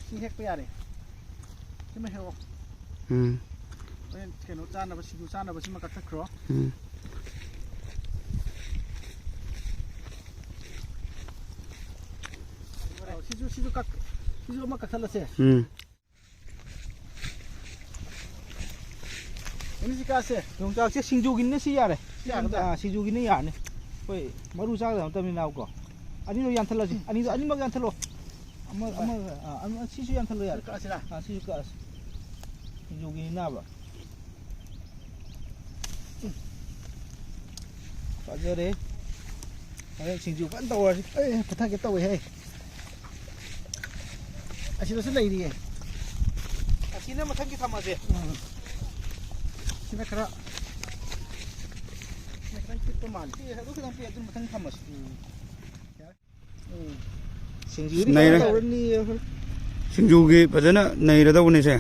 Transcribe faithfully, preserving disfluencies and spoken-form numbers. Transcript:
ꯁꯤ ꯍꯦꯛꯄ ꯌꯥꯔꯦ꯫ ꯁꯤꯃ ꯍꯦꯛꯑꯣ꯫ ꯎꯝ꯫ ꯍꯣꯔꯦꯟ ꯀꯩꯅꯣ ꯆꯥꯅꯕ, ꯁꯤꯡꯖꯨ ꯆꯥꯅꯕ ꯁꯤꯃ ꯀꯛꯊꯠꯈ꯭ꯔꯣ꯫ ꯎꯝ꯫ ꯁꯤꯁꯨ, ꯁꯤꯁꯨ ꯀꯛ-, ꯁꯤꯁꯨ ꯑꯃ ꯀꯛꯊꯠꯂꯁꯦ꯫ ꯎꯝ꯫ ꯑꯅꯤꯁꯤ ꯀꯛꯑꯁꯦ꯫ ꯌꯣꯡꯆꯥꯛꯁꯦ ꯁꯤꯡꯖꯨꯒꯤꯅꯤꯅ ꯁꯤ ꯌꯥꯔꯦ꯫ ꯁꯤ ꯌꯥꯔꯗ꯭ꯔꯥ? ꯑꯥ, ꯁꯤꯡꯖꯨꯒꯤꯅ ꯌꯥꯔꯅꯤ꯫ ꯑꯩꯈꯣꯏ ꯃꯔꯨ ꯆꯥꯒꯗꯕ ꯅꯠꯇꯕꯅꯤꯅꯀꯣ꯫ ꯑꯅꯤꯗꯣ ꯌꯥꯟꯊꯠꯂꯁꯤ꯫ ꯑꯅꯤꯗꯣ ꯑꯅꯤꯃꯛ ꯌꯥꯟꯊꯠꯂꯣ꯫ ꯑꯃ, ꯑꯃ, ꯑꯥ, ꯑꯃ, ꯁꯤꯁꯨ ꯌꯥꯟꯊꯠꯂꯣ ꯌꯥꯔꯦ꯫ ꯀꯛꯑꯁꯤꯔꯥ? ꯑꯥ, ꯁꯤꯁꯨ ꯀꯛꯑꯁꯤ꯫ ꯁꯤꯡꯖꯨꯒꯤꯅꯤꯅꯕ꯫ ꯐꯖꯔꯦ꯫ ꯍꯣꯔꯦꯟ ꯁꯤꯡꯖꯨ ꯐꯖꯅ ꯇꯧꯔꯁꯤ꯫ ꯑꯦ, ꯄꯨꯊꯒꯦ ꯇꯧꯋꯦꯍꯦ꯫ ꯑꯁꯤꯗꯁꯨ ꯂꯩꯔꯤꯌꯦ꯫ ꯑꯁꯤꯅ ꯃꯊꯪꯒꯤ ꯊꯝꯃꯁꯦ꯫ ꯎꯝ꯫ ꯁꯤꯅ ꯈꯔ, ꯁꯤꯅ ꯈꯤꯇꯪ ꯄꯤꯛꯄ ꯃꯥꯜꯂꯤ꯫ ꯄꯤꯛꯑꯦ, ꯑꯗꯨ ꯈꯤꯇꯪ ꯄꯤꯛꯑꯦ, ꯑꯗꯨꯅ ꯃꯊꯪ ꯊꯝꯃꯁꯤ꯫ ꯎꯝ꯫ ꯌꯥꯔꯦ? ꯎꯝ꯫ ꯁꯤꯡꯖꯨꯗꯤ ꯅꯩꯔꯦ꯫ ꯐꯖꯅ ꯇꯧꯔꯅꯤ꯫ ꯁꯤꯡꯖꯨꯒꯤ ꯐꯖꯅ ꯅꯩꯔꯗꯧꯕꯅꯤꯁꯦ꯫